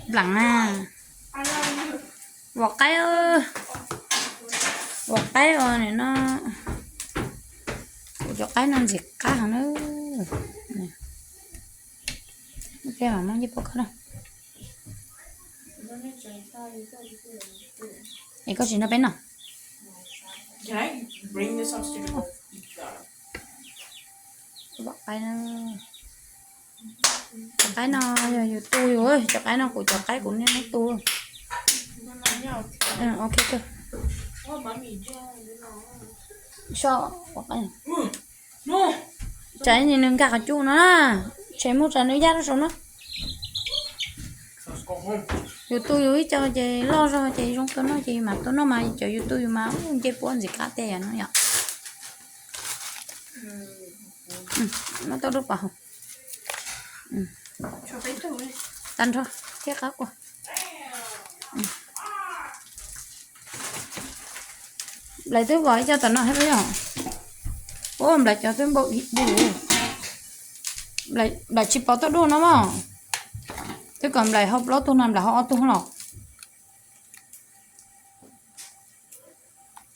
Nplaim na. Ua qaib, ua qaib os nim no. Kuv cov qaib no ntxim qab heev na. Ua peb mam muab ncej puab koj na. Es koj tsis nrog peb noj? Ua qaib na. Cov qaib no yog yus tu yus, cov qaib no kuv cov qaib kuv niaj hnub tu. Ok, so, tsam nws nkag qhov cub no na, tsam muaj tsam nws yaj rau saum no. Yus tu yus ib co ces loj zog ces zoo tua noj ces yus mam tua noj mas cov yus tu yus mas ncej puab ntxim qab tiag yom no yom. Muab tau rau pov haum. Tag nrho thiab qab qua. Nplaim twb vov ib co tom no thiab yom. Ua nplaim cov twb npau ib dub. Nplaim tsis pov tau dub no mas. Twb kom nplaim hau plaub tug no nplaim hau ob tug los.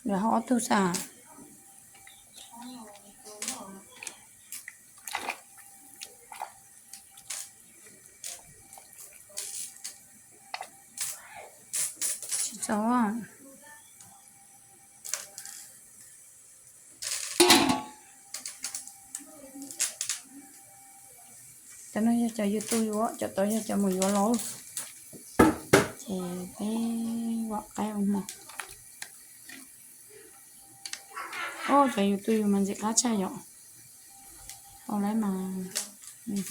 Nplaim hau ob tug xwb. Tsis txaus. Cov no yog cov yus tu yuav, cov tod yog cov mus yuav los. Ces peb vam qaib ua hmo. Cov yus tu yus mas ntxim qab tshaj yom. Tau lawm mas.